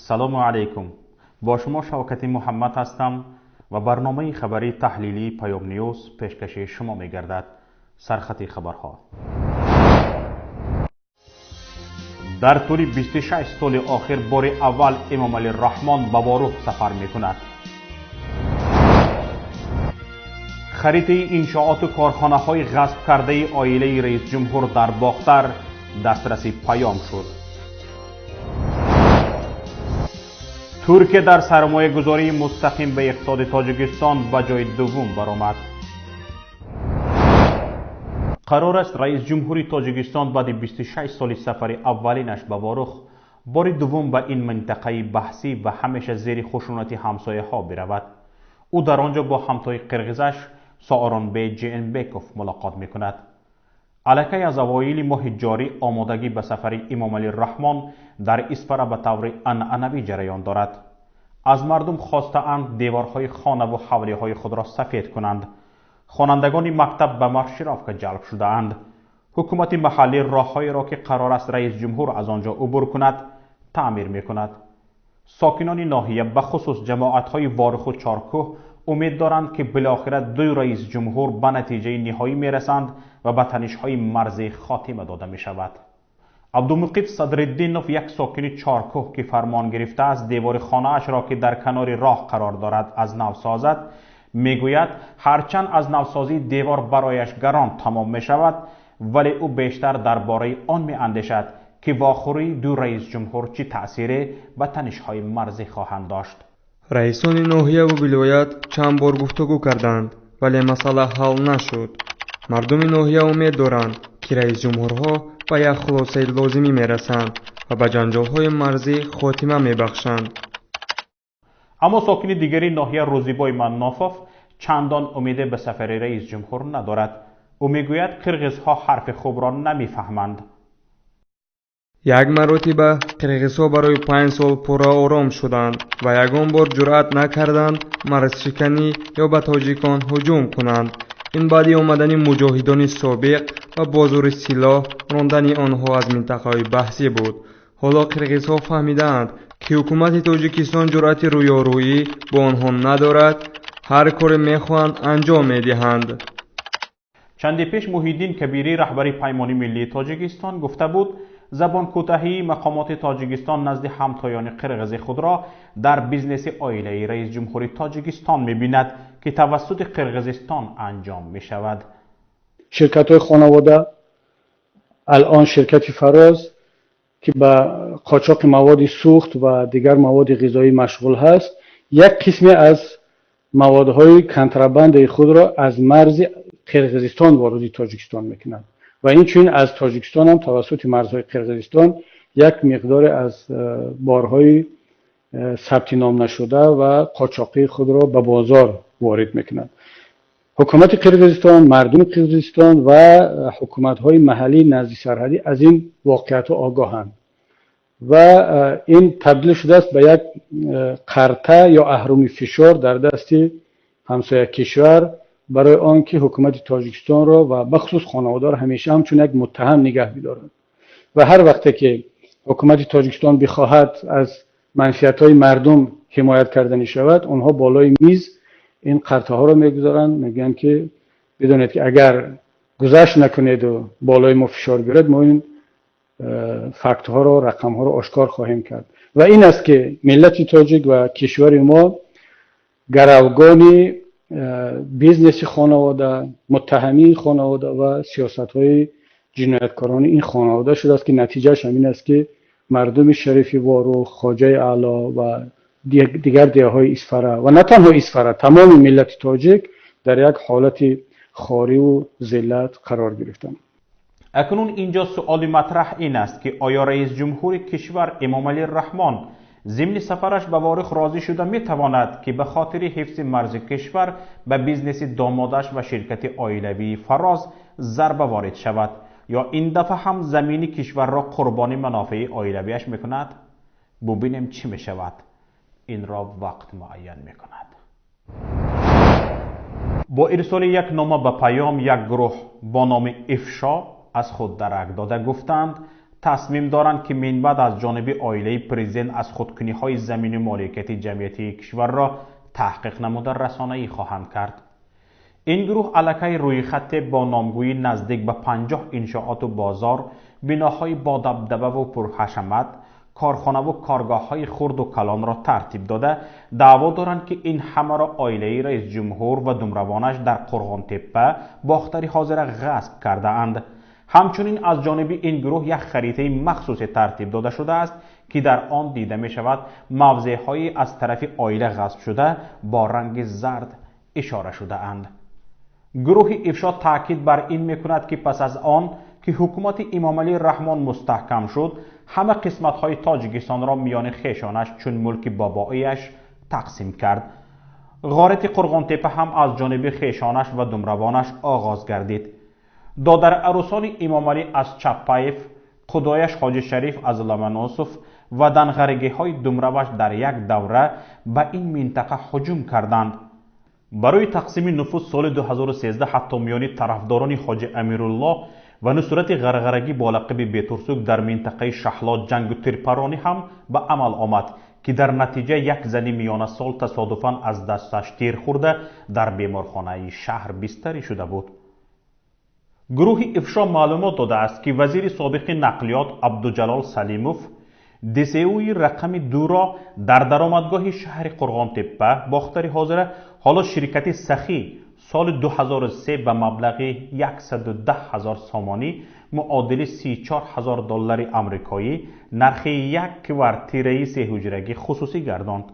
Салому алайкум. Бо шумо Шавкати Муҳаммад ҳастам ва барномаи хабарии таҳлилии Паём Ньюз пешкаши шумо мегардад. Сархати хабарҳо. Дар тӯли 26 соли охир бори аввал Эмомалӣ Раҳмон ба Ворух сафар мекунад. Харитаи иншооту корхонаҳои ғасб кардаи оилаи раисҷумҳур дар Бохтар дастраси паём шуд. Туркия дар сармоягузории мустақим ба иқтисоди Тоҷикистон ба ҷои дуввум баромад. Қарор аст раисҷумҳури Тоҷикистон баъди 26 соли сафари аввалинаш ба Ворух бори дуввум ба ин минтақаи баҳсӣ ва ҳамеша зери хушунати ҳамсояҳо биравад. Ӯ дар он ҷо бо ҳамтои қирғизаш Сооронбе Жээнбеков мулоқот мекунад. Аллакай аз авоили моҳи ҷорӣ омодагӣ ба сафари Эмомалӣ Раҳмон дар Исфара ба таври анъанавӣ ҷараён дорад. Аз мардум хостаанд деворҳои хонаву ҳавлиҳои худро сафед кунанд. Хонандагони мактаб ба маршировка ҷалб шудаанд. Ҳукумати маҳаллӣ роҳҳоеро, ки қарор аст раисҷумҳур аз он ҷо убур кунад, таъмир мекунад. Сокинони ноҳия, бахусус ҷамоатҳои Воруху Чоркӯҳ, умед доранд, ки билохира ду раисҷумҳур ба натиҷаи ниҳоӣ мерасанд ва ба танишҳои марзӣ хотима дода мешавад. Абдумуқит Садриддинов, як сокини Чоркӯҳ, ки фармон гирифтааст девори хонаашро, ки дар канори роҳ қарор дорад, аз нав созад, мегӯяд, ҳарчанд аз навсозии девор барояш гарон тамом мешавад, вале ӯ бештар дар бораи он меандешад, ки вохӯрии ду раисҷумҳур чӣ таъсире ба танишҳои марзӣ хоҳанд дошт. Раисони ноҳияву вилоят чанд бор гуфтугӯ карданд, вале масъала ҳал нашуд. Мардуми ноҳия умед доранд, ки раисҷумҳурҳо ба як хулосаи лозимӣ мерасанд ва ба ҷанҷолҳои марзӣ хотима мебахшанд. Аммо сокини дигари ноҳия Рӯзибой Маннофов чандон умеде ба сафари раисҷумҳур надорад. Ӯ мегӯяд, қирғизҳо ҳарфи хубро намефаҳманд. Як маротиба қирғизҳо барои 5 сол пурра ором шуданд ва ягон бор ҷуръат накарданд марзшиканӣ ё ба тоҷикон ҳуҷум кунанд. Ин баъди омадани муҷоҳидони собиқ ва бо зӯри силоҳ рондани онҳо аз минтақаҳои баҳсӣ буд. Ҳоло қирғизҳо фаҳмидаанд, ки ҳукумати Тоҷикистон ҷуръати рӯёрӯӣ бо онҳо надорад, ҳар коре мехоҳанд анҷом медиҳанд. Чанде пеш Муҳиддин Кабирӣ, раҳбари Паймони миллии Тоҷикистон, гуфта буд, забонкӯтаҳии мақомоти Тоҷикистон назди ҳамтоёни қирғизи худро дар бизнеси оилаи раисҷумҳури Тоҷикистон мебинад, ки тавассути Қирғизистон анҷом мешавад. Ширкатҳои хонавода, алон ширкати Фароз, ки ба қочоқи маводи сӯхт ва дигар маводи ғизоӣ машғул ҳаст, як қисме аз маводҳои контрабандаи худро аз марзи Қирғизистон вориди Тоҷикистон мекунад ва инчунин аз Тоҷикистон ҳам тавассути марзҳои Қирғизистон як миқдоре аз борҳои сабти ном нашуда ва қочоқии худро ба бозор ворид мекунад. Ҳукумати Қирғизистон, мардуми Қирғизистон ва ҳукуматҳои маҳаллии назди сарҳадӣ аз ин воқеиятҳо огоҳанд ва ин табдил шудааст ба як қарта ё аҳруми фишор дар дасти ҳамсоя кишвар барои он ки ҳукумати Тоҷикистонро ва бахусус хонаводаро ҳамеша ҳамчун як муттаҳам нигаҳ бидорад. Ва ҳар вақте ки ҳукумати Тоҷикистон бихоҳад аз манфиатҳои мардум ҳимоят карданӣ шавад, онҳо болои миз ин қартаҳоро мегузоранд, мегӯянд, ки бидонед, ки агар гузашт накунеду болои мо фишор биёред, мо ин фактҳоро, рақамҳоро ошкор хоҳем кард. Ва ин аст, ки миллати тоҷик ва кишвари мо гаравгони бизнеси хонавода, муттаҳамии хонавода ва сиёсатҳои ҷинояткорони ин хонавода шудааст, ки натиҷааш ҳамин аст, ки мардуми шарифи Ворух, Хоҷаи Аъло ва дигар деҳаҳои Исфара ва на танҳо Исфара, тамоми миллати тоҷик дар як ҳолати хориву зиллат қарор гирифтанд. Акнун инҷо суоли матраҳ ин аст, ки оё раисҷумҳури кишвар Эмомалӣ Раҳмон зимни сафараш ба Ворух розӣ шуда метавонад, ки ба хотири ҳифзи марзи кишвар ба бизнеси домодаш ва ширкати оилавии Фароз зарба ворид шавад, ё ин дафъа ҳам замини кишварро қурбони манофеи оилавиаш мекунад? Бубинем, чӣ мешавад. Инро вақт муайян мекунад. Бо ирсоли як нома ба Паём, як гурӯҳ бо номи Ифшо аз худ дарак дода гуфтанд, Тасмим доранд, ки минбаъд аз ҷониби оилаи президент аз худкуниҳои замину моликияти ҷамъиятии кишварро таҳқиқ намуда расонаӣ хоҳанд кард. Ин гурӯҳ аллакай рӯйхате бо номгӯӣ наздик ба 50 иншооту бозор, биноҳои бодабдабаву пурҳашамат, корхонаву коргоҳҳои хурду калонро тартиб дода, даъво доранд, ки ин ҳамаро оилаи раисҷумҳур ва думравонаш дар Қурғонтеппа, Бохтари ҳозира ғасб кардаанд. Ҳамчунин аз ҷониби ин гурӯҳ як харитаи махсусе тартиб дода шудааст, ки дар он дида мешавад мавзеъҳои аз тарафи оила ғасбшуда бо ранги зард ишора шудаанд. Гурӯҳи Ифшо таъкид бар ин мекунад, ки пас аз он ки ҳукумати Имомалӣ Раҳмон мустаҳкам шуд, ҳама қисматҳои Тоҷикистонро миёни хешонаш чун мулки бобоияш тақсим кард. Ғорати Қурғонтеппа ҳам аз ҷониби хешонаш ва думравонаш оғоз гардид. Додарарӯсони Имомалӣ аз Чаппаев, худояш Ҳоҷи Шариф аз Ломоносов ва данғаригиҳои думраваш дар як давра ба ин минтақа ҳуҷум карданд. Барои тақсими нуфуз соли 2013 ҳатто миёни тарафдорони Ҳоҷи Амируллоҳ ва Нусрати Ғарғарагӣ бо лақаби Бетурсук дар минтақаи Шаҳло ҷангу тирпаронӣ ҳам ба амал омад, ки дар натиҷа як зани миёнасол тасодуфан аз дасташ тир хӯрда дар беморхонаи шаҳр бистарӣ шуда буд. Гурӯҳи Ифшо маълумот додааст, ки вазири собиқи нақлиёт Абдуҷалол Салимов ДСУи рақами 2-ро дар даромадгоҳи шаҳри Қурғонтеппа, Бохтари ҳозира, ҳоло ширкати Сахӣ соли 2003 ба маблағи 110 ҳазор сомонӣ, муодили 34 ҳазор доллари амрикоӣ, нархи як квартираи сеҳуҷрагӣ хусусӣ гардонд.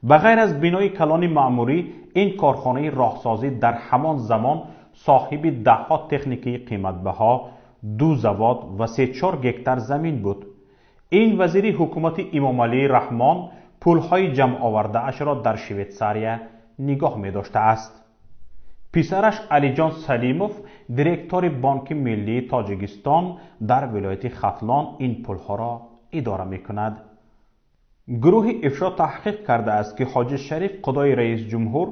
Ба ғайр аз бинои калони маъмурӣ, ин корхонаи роҳсозӣ дар ҳамон замон соҳиби даҳҳо техникаи қиматбаҳо, 2 завод ва 3-4 гектар замин буд. Ин вазири ҳукумати Имомалӣ Раҳмон пулҳои ҷамъовардаашро дар Швейтсария нигоҳ медоштааст. Писараш Алиҷон Салимов, директори Бонки миллии Тоҷикистон дар вилояти Хатлон, ин пулҳоро идора мекунад. Гурӯҳи Ифшо таҳқиқ кардааст, ки Ҳоҷи Шариф худои раисҷумҳур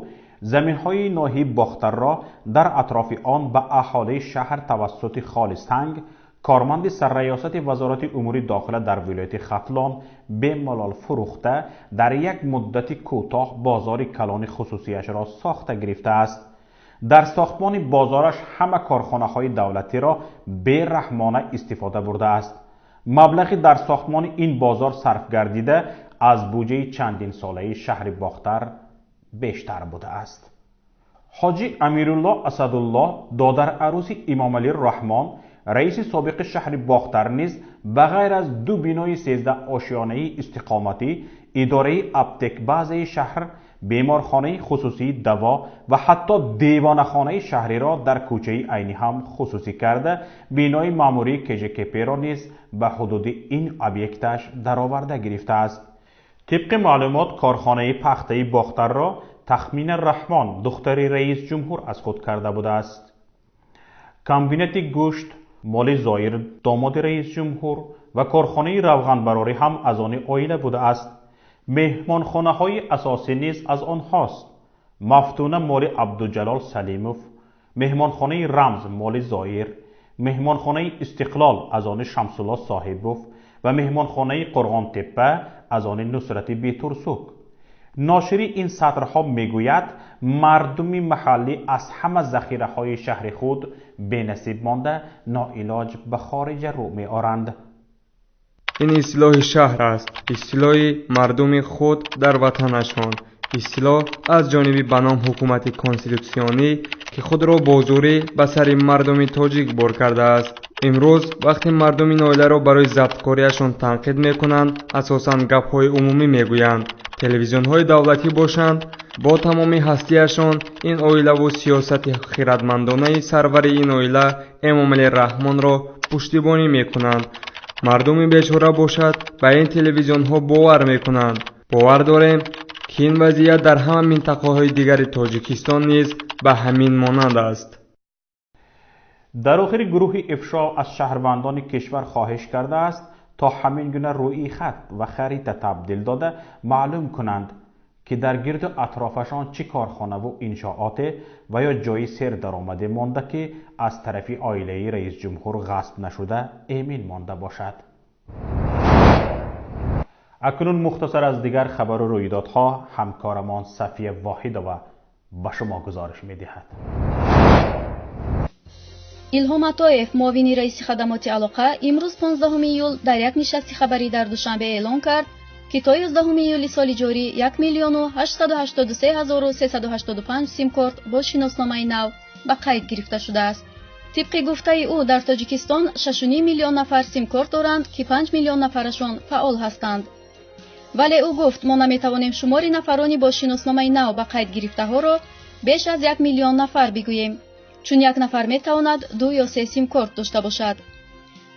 заминҳои ноҳияи Бохтарро дар атрофи он ба аҳолии шаҳр тавассути Холисанг, корманди сарраёсати Вазорати умури дохила дар вилояти Хатлон, бемалол фурӯхта, дар як муддати кӯтоҳ бозори калони хусусияшро сохта гирифтааст. Дар сохтмони бозораш ҳама корхонаҳои давлатиро бераҳмона истифода бурдааст. Маблағи дар сохтмони ин бозор сарф гардида аз буҷаи чандинсолаи шаҳри Бохтар бештар будааст. Ҳоҷи Амируллоҳ Асадуллоҳ, додарарӯси Имомалӣ Раҳмон, раиси собиқи шаҳри Бохтар низ ба ғайр аз 2 бинои 13 ошёнаи истиқоматӣ, идораи аптекбазаи шаҳр, беморхонаи хусусии даво ва ҳатто девонахонаи шаҳриро дар кӯчаи Айнӣ ҳам хусусӣ карда, бинои маъмурии КЖКП-ро низ ба ҳудуди ин объекташ дароварда гирифтааст. Тибқи маълумот, корхонаи пахтаи Бохтарро Тахмина Раҳмон, духтари раисҷумҳур, аз худ карда будааст. Комбинати гӯшт моли Зоир, домоди раисҷумҳур, ва корхонаи равғанбарорӣ ҳам аз они оила будааст. Меҳмонхонаҳои асосӣ низ аз онҳост. Мафтуна моли Абдуҷалол Салимов, меҳмонхонаи Рамз моли Зоир, меҳмонхонаи Истиқлол аз они Шамсулло Соҳибов ва меҳмонхонаи Қурғонтеппа аз они Нусрати Бетурсук. Ношири ин сатрҳо мегӯяд, мардуми маҳаллӣ аз ҳама захираҳои шаҳри худ бенасиб монда, ноилоҷ ба хориҷа рӯ меоранд. Ин истилоҳи шаҳр аст, истилоҳи мардуми худ дар ватанашон, истилоҳ аз ҷониби ба ном ҳукумати конститутсионӣ, ки худро бо зӯрӣ ба сари мардуми тоҷик бор кардааст. Имрӯз вақте мардуми ноиларо барои забткориашон танқид мекунанд, асосан гапҳои умумӣ мегӯянд. Телевизионҳои давлатӣ бошанд, бо тамоми ҳастиашон ин оилаву сиёсати хиратмандонаи сарвари ин оила Эмомалӣ Раҳмонро пуштибонӣ мекунанд. Мардуми бечора бошад, ба ин телевизионҳо бовар мекунанд. Бовар дорем, ки ин вазъият дар ҳама минтақаҳои дигари Тоҷикистон низ ба ҳамин монанд аст. Дар охири гурӯҳи Ифшо аз шаҳрвандони кишвар хоҳиш кардааст, то ҳамин гуна рӯи хат ва харита табдил дода маълум кунанд, ки дар гирду атрофашон чӣ корхонаву иншооте ва ё ҷои сердаромаде монда, ки аз тарафи оилаи раисҷумҳур ғасб нашуда эмин монда бошад. Акнун мухтасар аз дигар хабар ва рӯйдодҳо ҳамкорамон Сафия Воҳидова ба шумо гузориш медиҳад. Илҳом Атоев, муовини раиси хадамоти алоқа, имрӯз 15 июл дар як нишасти хабарӣ дар Душанбе эълон кард, ки то 11 июли соли ҷорӣ 1 883 385 симкорт бо шиносномаи нав ба қайд гирифта шудааст. Тибқи гуфтаи ӯ, дар Тоҷикистон 6,5 миллион нафар симкорт доранд, ки 5 миллион нафарашон фаъол ҳастанд. Вале ӯ гуфт, мо наметавонем шумори нафарони бо шиносномаи нав ба қайд гирифтаҳоро беш аз 1 миллион нафар бигӯем, чун як нафар метавонад 2 ё 3 симкорт дошта бошад.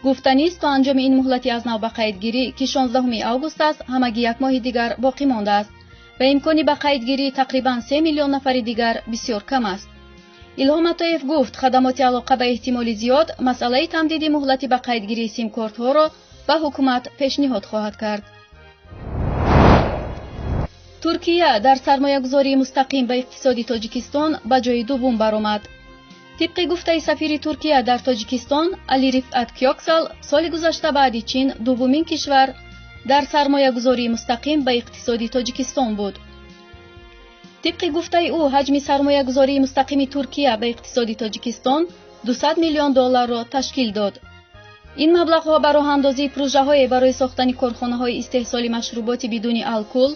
Гуфтанист, то анҷоми ин муҳлати аз нав ба қайдгирӣ, ки 16 август аст, ҳамагӣ як моҳи дигар боқӣ мондааст ва имкони ба қайдгирӣ тақрибан 3 миллион нафари дигар бисёр кам аст. Илҳом Атоев гуфт, хадамоти алоқа ба эҳтимоли зиёд масъалаи тамдиди муҳлати ба қайдгирии симкортҳоро ба ҳукумат пешниҳод хоҳад кард. Туркия дар сармоягузории мустақим ба иқтисоди Тоҷикистон ба ҷои дуввум баромад. Тибқи гуфтаи сафири Туркия дар Тоҷикистон Али Рифъат Кёксал, соли гузашта баъди Чин дуввумин кишвар дар сармоягузории мустақим ба иқтисоди Тоҷикистон буд. Тибқи гуфтаи ӯ, ҳаҷми сармоягузории мустақими Туркия ба иқтисоди Тоҷикистон 200 миллион долларро ташкил дод. Ин маблағҳо ба роҳандозии прӯжаҳое барои сохтани корхонаҳои истеҳсоли машруботи бидуни алкол,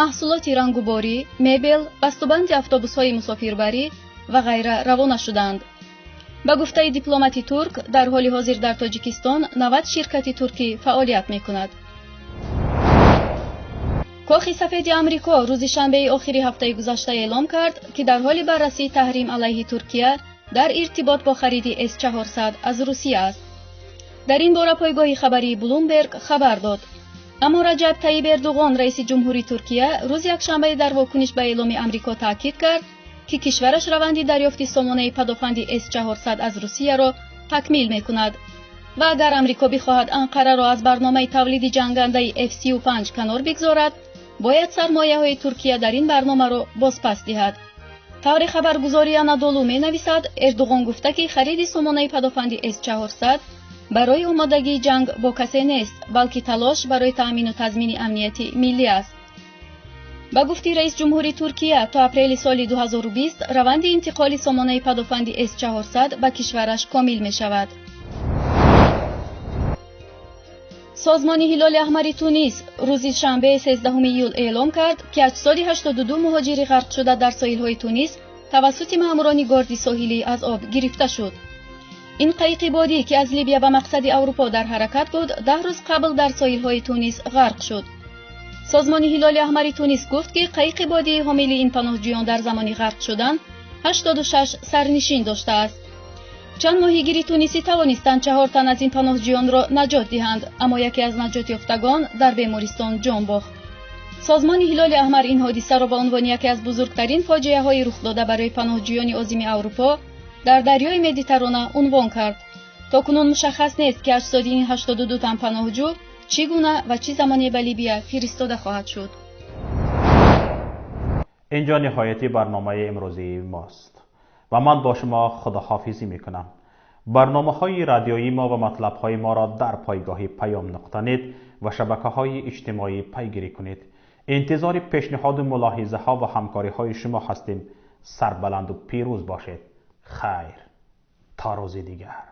маҳсулоти рангуборӣ, мебел, бастубанди автобусҳои мусофирбарӣ ва ғайра равона шуданд. Ба гуфтаи дипломати турк, дар ҳоли ҳозир дар Тоҷикистон 90 ширкати туркӣ фаъолият мекунад. Кохи сафеди Амрико рӯзи шанбеи охири ҳафтаи гузашта эълом кард, ки дар ҳоли баррасии таҳрим алайҳи Туркия дар иртибот бо хариди С-400 аз Русия аст. Дар ин бора пойгоҳи хабарии Блумберг хабар дод. Аммо Раҷаб Тайиб Эрдуғон, раиси ҷумҳури Туркия, рӯзи якшанбе дар вокуниш ба эъломи Амрико таъкид кард, ки кишвараш раванди дарёфти сомонаи падофанди С-400 аз Русияро такмил мекунад ва агар Амрико бихоҳад Анқараро аз барномаи тавлиди ҷангандаи F-35 канор бигзорад, бояд сармояҳои Туркия дар ин барномаро бозпас диҳад. Тавре хабаргузории Анадолу менависад, Эрдуғон гуфта, ки хариди сомонаи падофанди С-400 барои омодагии ҷанг бо касе нест, балки талош барои таъмину тазмини амнияти миллӣ аст. Ба гуфти раис ҷумҳури Туркия, то апрели соли 2020 раванди интиқоли сомонаи падофанди С-400 ба кишвараш комил мешавад. Созмони Ҳилоли Аҳмари Тунис рӯзи шанбе 13 июл эълом кард, ки аҷсоди 82 муҳоҷири ғарқшуда дар соҳилҳои Тунис тавассути маъмурони горди соҳилӣ аз об гирифта шуд. Ин қайиқи бодӣ, ки аз Либия ба мақсади Аврупо дар ҳаракат буд, 10 рӯз қабл дар соҳилҳои Тунис ғарқ шуд. Созмони Ҳилоли Аҳмари Тунис гуфт, ки қайиқи бодии ҳомили ин паноҳҷӯён дар замони ғарқ шудан 86 сарнишин доштааст. Чанд моҳигири тунисӣ тавонистанд 4 тан аз ин паноҳҷӯёнро наҷот диҳанд, аммо яке аз наҷотёфтагон дар бемористон ҷон бохт. Созмони Ҳилоли Аҳмар ин ҳодисаро ба унвони яке аз бузургтарин фоҷиаҳои рухдода барои паноҳҷӯёни озими Аврупо дар дарёи Медитеррона унвон кард. То кунун мушаххас нест, ки аҷсоди ин 82 тан паноҳҷӯ чӣ гуна ва чӣ замоне ба Либия фиристода хоҳад шуд. Инҷо ниҳояти барномаи имрӯзии мост ва ман бо шумо худоҳофизӣ мекунам. Барномаҳои радиоии мо ва матлабҳои моро дар пойгоҳи payam.net ва шабакаҳои иҷтимоӣ пайгирӣ кунед. Интизори пешниҳоду мулоҳизаҳо ва ҳамкориҳои шумо ҳастем. Сарбаланду пирӯз бошед. Хайр, то рӯзи дигар.